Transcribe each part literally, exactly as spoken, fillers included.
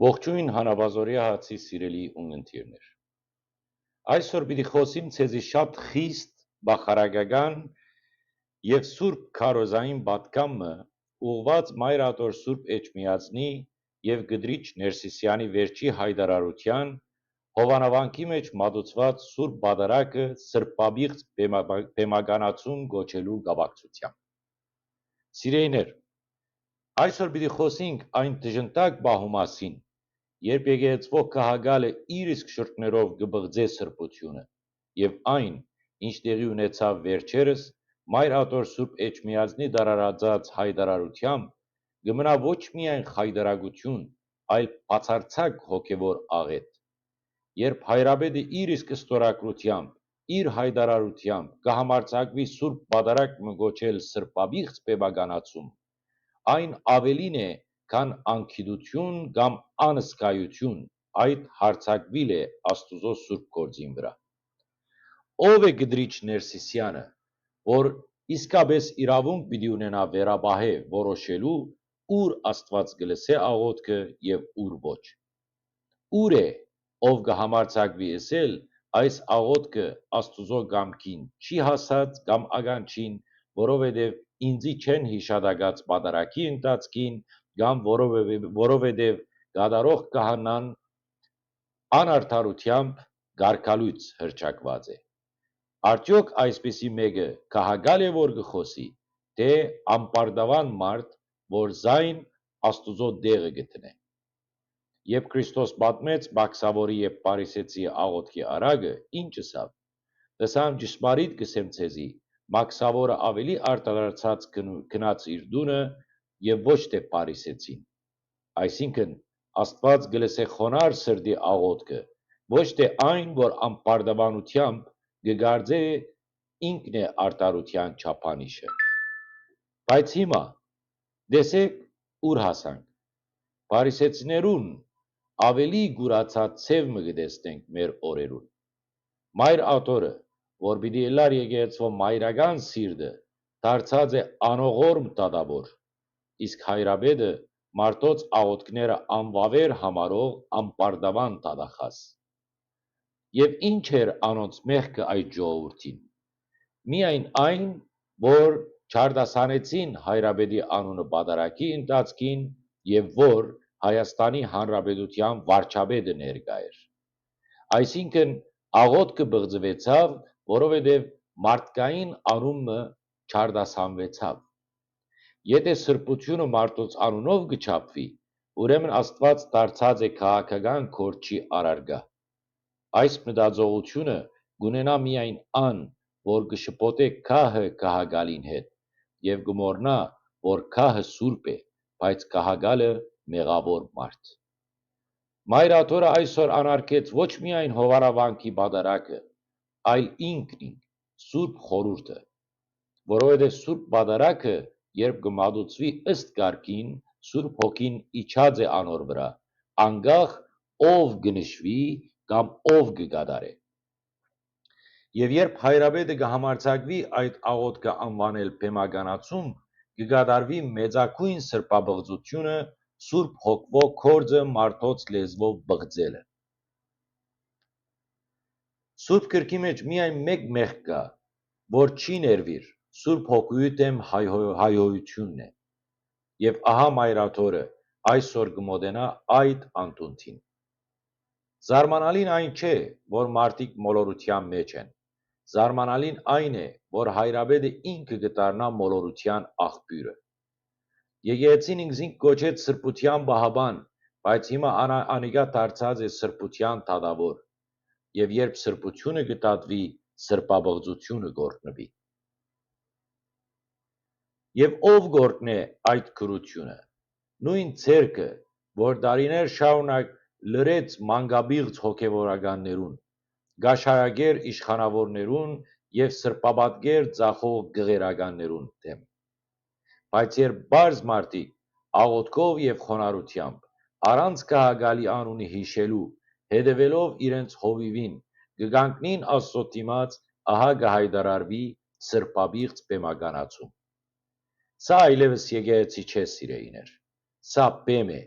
Ողջոյն, Հանապազօրեայ հացի սիրելի ունգընտիրներ։ Այսօր պիտի խօսիմ ձեզի շատ խիստ, բախարակական եւ սուրբ քարոզային պատգամ մը, ուղղուած Մայր Աթոռ Սուրբ Էջմիածնի եւ Կտրիչ Ներսիսեանի վերջի յայտարարութեան, Հովանաւանքի մէջ մատուցուած Սուրբ Պատարագը սրբապիղծ բեմա-, բեմականացում կոչելու կապակցութեամբ։ Սիրեյներ, այսօր պիտի խօսինք այն դժնդակ պահու մասին, երբ եկեղեցւոյ քահակալը իր իսկ շուրթներով կը պղծէ սրբութիւնը, եւ այն, ինչ տեղի ունեցաւ վերջերս, Մայր Աթոռ Սուրբ Էջմիածնի դարարած յայտարարութեամբ, կը մնայ ոչ միայն խայտարակութիւն, այլ բացարձակ հոգեւոր աղէտ։ Երբ հայրապետը իր իսկ ստորագրութեամբ, իր յայտարարութեամբ կը համարձակուի Սուրբ Պատարագ մը կոչել սրբապիղծ բեմականացում, այն աւելին է, քան անգիտութիւն կամ անզգայութիւն, այդ յարձակուիլ է Աստուծոյ սուրբ գործին վրայ։ Ո՞վ է Կտրիչ Ներսիսեանը, որ իսկապէս իրաւունք պիտի ունենայ վերապահէ որոշելու, ո՞ւր Աստուած կը լսէ աղօթքը եւ ո՞ւր ոչ։ Ո՞ւր է, ով կը համարձակուի ըսել, այս աղօթքը Աստուծոյ կամքին չի հասած կամ ականջին, որովհետեւ ինծի չեն յիշատակած պատարագի ընթացքին կամ որովհետեւ, որովհետեւ կատարող քահանան անարդարութեամբ կարգալոյծ հռչակուած է։ Արդեօք այսպիսի մէկը քահակալ է, որ կը խօսի, թէ ամպարտաւան մարդ, որ զայն Աստուծոյ տեղը կը դնէ։ Երբ Քրիստոս պատմեց մաքսաւորի եւ փարիսեցի աղօթքի առակը, ի՞նչ ըսաւ։ Ըսաւ. «Ճշմարիտ կ'ըսեմ ձեզի, մաքսաւորը աւելի արդարացած կն-, գնաց իր տունը եւ ոչ թէ փարիսեցին»։ Այսինքն, Աստուած կը լսէ խոնարհ սրտի աղօթքը, ոչ թէ այն, որ ամպարտաւանութեամբ կը կարծէ ինքն է արդարութեան չափանիշը։ Բայց հիմա, տեսէք, ո՞ւր հասանք։ Փարիսեցիներուն աւելի կուրացած ձեւ մը կը տեսնենք մեր օրերուն։ Մայր Աթոռը, որ պիտի ըլլար եկեղեցւոյ մայրական սիրտը, դարձած է անողորմ դատաւոր, իսկ հայրապետը մարդոց աղօթքները անվաւեր համարող ամպարտաւան դատախազ։ Եւ ի՞նչ էր անոնց մեղքը այդ ժողովուրդին։ Միայն այն, որ չարտասանեցին հայրապետի անունը պատարագի ընթացքին եւ որ Հայաստանի Հանրապետութեան վարչապետը ներկայ էր։ Այսինքն, աղօթքը պղծուեցաւ, որովհետեւ մարդկային անունը չարտասանուեցաւ։ Եթէ սրբութիւնը մարդոց անունով կը չափուի, ուրեմն Աստուած դարձած է քաղաքական կորչի առարկայ։ Այս մտածողութիւնը կունենայ միայն ան, որ կը շփոթէ քահը քահակալին հետ եւ կը մոռնայ, որ քահը սուրբ է, բայց քահակալը մեղաւոր մարդ։ Մայր Աթոռը այսօր անարգեց ոչ միայն Հովանաւանքի պատարագը, այլ ինքն ինք, Սուրբ Խորհուրդը, որովհետեւ Սուրբ Պատարագը, երբ կը մատուցուի ըստ կարգին, Սուրբ Հոգին իջած է անոր վրայ, անկախ ով կը նշուի կամ ով կը կատարէ։ Եւ երբ հայրապետը կը համարձակուի այդ աղօթքը անուանել բեմականացում, կը կատարուի մեծագոյն սրբապղծութիւնը, Սուրբ Հոգւոյ գործը մարդոց լեզուով պղծելը։ Սուրբ Գրքի մէջ միայն մէկ մեղք կայ, որ չի ներուիր, Սուրբ Հոգուի դէմ հայհոյ-, հայհոյութիւնն է։ Եւ ահա Մայր Աթոռը այսօր կը մօտենայ այդ անդունդին։ Զարմանալին այն չէ, որ մարդիկ մոլորութեան մէջ են։ Զարմանալին այն է, որ հայրապետը ինքը կը դառնայ մոլորութեան աղբիւրը։ Եկեղեցին ինքզինք կոչեց սրբութեան պահապան, բայց հիմա անա-, անիկա դարձած է սրբութեան դատաւոր։ Եւ երբ սրբութիւնը կը դատուի, սրբապղծութիւնը կ'օրհնուի։ Եւ ո՞վ կ'օրհնէ այդ գրութիւնը։ Նոյն ձեռքը, որ տարիներ շարունակ լռեց մանկապիղծ հոգեւորականներուն, կաշառակեր իշխանաւորներուն եւ սրբապատկեր ձախող գղերականներուն դէմ։ Բայց երբ պարզ մարդիկ աղօթքով եւ խոնարհութեամբ, առանց քահակալի անունը յիշելու, հետեւելով իրենց հովիւին, կը կանգնին Աստծոյ դիմաց, ահա կը յայտարարուի սրբապիղծ բեմականացում։ Սա այլեւս եկեղեցի չէ, սիրեիներ։ Սա բեմ է,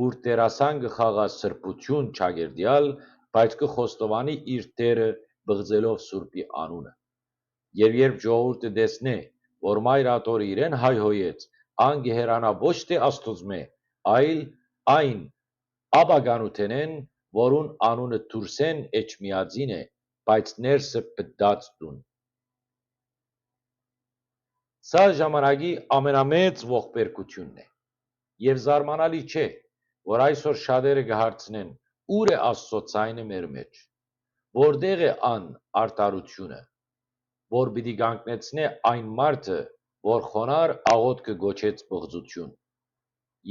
ուր դերասան կը խաղայ սրբութիւն չակերտեալ, բայց կը խոստովանի իր Տէրը, պղծելով Սուրբի անունը։ Եւ երբ ժողովուրդը տեսնէ, որ Մայր Աթոռը իրեն հայհոյեց, ան կը հեռանայ ոչ թէ Աստուծմէ, այլ այն ապականութենէն, որուն անունը դուրսէն էջմիածին է, բայց ներսը պտտած տուն։ Սա ժամանակի ամենամեծ ողբերգութիւնն է։ Եւ զարմանալի չէ, որ այսօր շատերը կը հարցնեն. «Ո՞ւր է Աստուծոյ ձայնը մեր մէջ։ Որտեղ է ան արդարութիւնը, որ պիտի կանգնեցնէ այն մարդը, որ խոնարհ աղօթքը կոչեց պղծութիւն»։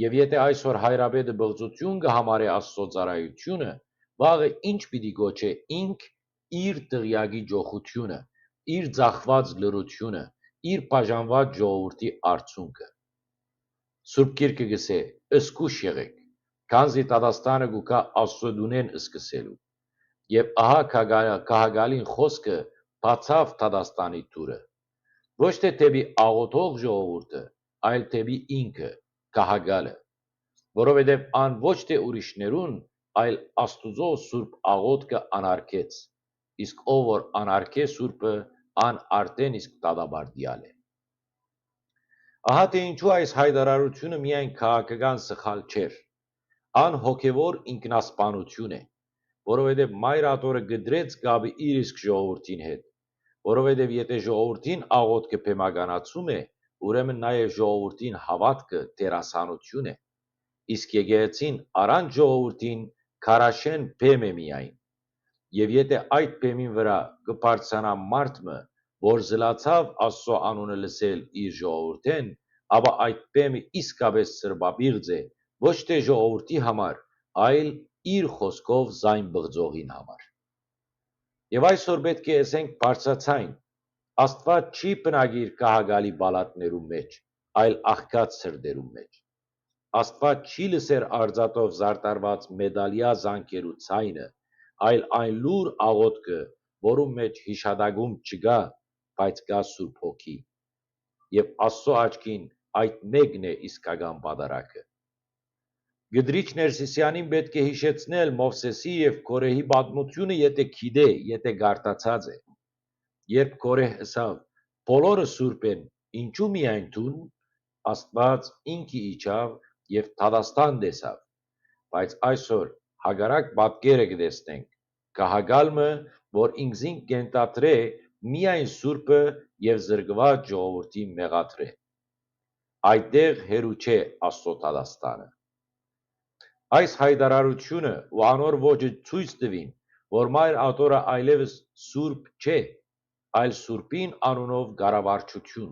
Եւ եթէ այսօր հայրապետը պղծութիւն կը համարէ Աստուծոյ ծառայութիւնը, վաղը ի՞նչ պիտի կոչէ ինք իր դղիակի ճոխութիւնը, իր ձախուած լռութիւնը, իր բաժանուած ժողովուրդի արցունքը։ Սուրբ Գիրքը կ'ըսէ. «Զգոյշ եղէք, քանզի դատաստանը կու գայ Աստուծոյ տունէն սկսելու»։ Եւ ահա քահ-, քահակալին խօսքը բացաւ դատաստանի դուռը, ոչ թէ դէպի աղօթող ժողովուրդը, այլ դէպի ինքը, քահակալը, որովհետեւ ան ոչ թէ ուրիշներուն, այլ Աստուծոյ սուրբ աղօթքը անարգեց, իսկ ով որ անարգէ սուրբը, ան արդէն իսկ դատապարտեալ է։ Ահա թէ ինչու այս յայտարարութիւնը միայն քաղաքական սխալ չէր, ան հոգեւոր ինքնասպանութիւն է, որովհետեւ Մայր Աթոռը կտրեց կապը իր իսկ ժողովուրդին հետ, որովհետեւ եթէ ժողովուրդին աղօթքը բեմականացում է, ուրեմն նաեւ ժողովուրդին հաւատքը դերասանութիւն է, իսկ եկեղեցին առանց ժողովուրդին քարաշէն բեմ է միայն։ Եւ եթէ այդ բեմին վրայ կը բարձրանայ մարդ մը, որ զլացաւ Աստուծոյ անունը լսել իր ժողովուրդէն, ապա այդ բեմը իսկապէս սրբապիղծ է, ոչ թէ ժողովուրդի համար, այլ իր խօսքով զայն պղծողին համար։ Եւ այսօր պէտք է ըսենք բարձրաձայն. Աստուած չի բնակիր քահակալի պալատներուն մէջ, այլ աղքատ սրտերուն մէջ։ Աստուած չի լսեր արծաթով զարդարուած մետալեայ զանգերու ձայնը, այլ այն լուռ աղօթքը, որուն մէջ յիշատակում չկայ, բայց կայ Սուրբ Հոգի։ Եւ Աստուծոյ աչքին այդ մէկն է իսկական պատարագը։ Կտրիչ Ներսիսեանին պէտք է յիշեցնել Մովսէսի եւ Կորեհի պատմութիւնը, եթէ գիտէ, եթէ կարդացած է։ Երբ Կորեհ ըսաւ. «Բոլորը սուրբ են, ինչու՞ միայն դուն»։ Աստուած ինքը իջաւ եւ դատաստան տեսաւ։ Բայց այսօր հակառակ պատկերը կը տեսնենք. քահակալ մը, որ ինքզին կ'ենթադրէ միայն սուրբը եւ զրկուած ժողովուրդին մեղադրէ։ Այդտեղ հեռու չէ Աստուծոյ դատաստանը։ Այս յայտարարութիւնը ու անոր ոճը ցոյց տուին, որ Մայր Աթոռը այլեւս սուրբ չէ, այլ Սուրբին անունով կառավարչութիւն։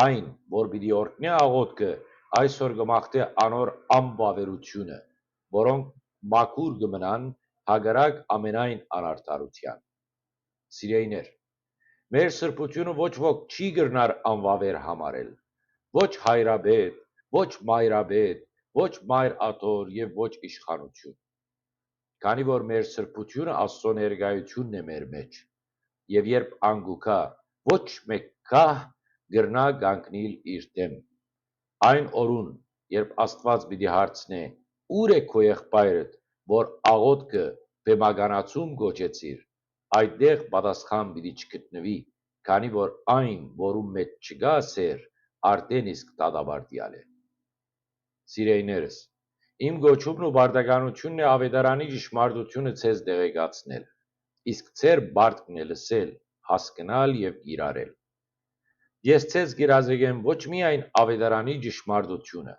Այն, որ պիտի օրհնէ աղօթքը, այսօր կը մաղթէ անոր անվաւերութիւնը, որոնք մաքուր կը մնան հակառակ ամենայն անարդարութեան։ Սիրեյներ, մեր սրբութիւնը ոչ ոք չի կրնար անվաւեր համարել, ոչ հայրապետ, ոչ մայրապետ, ոչ Մայր Աթոռ եւ ոչ իշխանութիւն։ Քանի որ մեր սրբութիւնը Աստուծոյ ներկայութիւնն է մեր մէջ, եւ երբ ան կու գայ, ոչ մէկ քահ կրնայ կանգնիլ իր դէմ։ Այն օրուն, երբ Աստուած պիտի հարցնէ. «Ո՞ւր է քո եղբայրդ, որ աղօթքը բեմականացում կոչեցիր»։ Այդտեղ պատասխան պիտի չգտնուի, քանի որ այն, որուն մէջ չկայ սէր, արդէն իսկ դատապարտեալ է։ Սիրեյներս, իմ կոչումն ու պարտականութիւնն է աւետարանի ճշմարտութիւնը ձեզ տեղեկացնել, իսկ ձեր պարտքն է լսել, հասկնալ եւ կիրառել։ Ես ձեզ կ'երազեկեմ ոչ միայն աւետարանի ճշմարտութիւնը,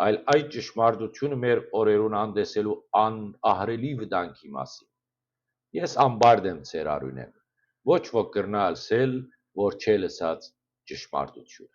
այլ այդ ճշմարտութիւնը մեր օրերուն անտեսելու անահռելի վտանգի մասին։ Ես անպարտ եմ ձեր արիւնէն, ոչ ոք կրնայ ըսել, որ չէ լսած ճշմարտութիւնը։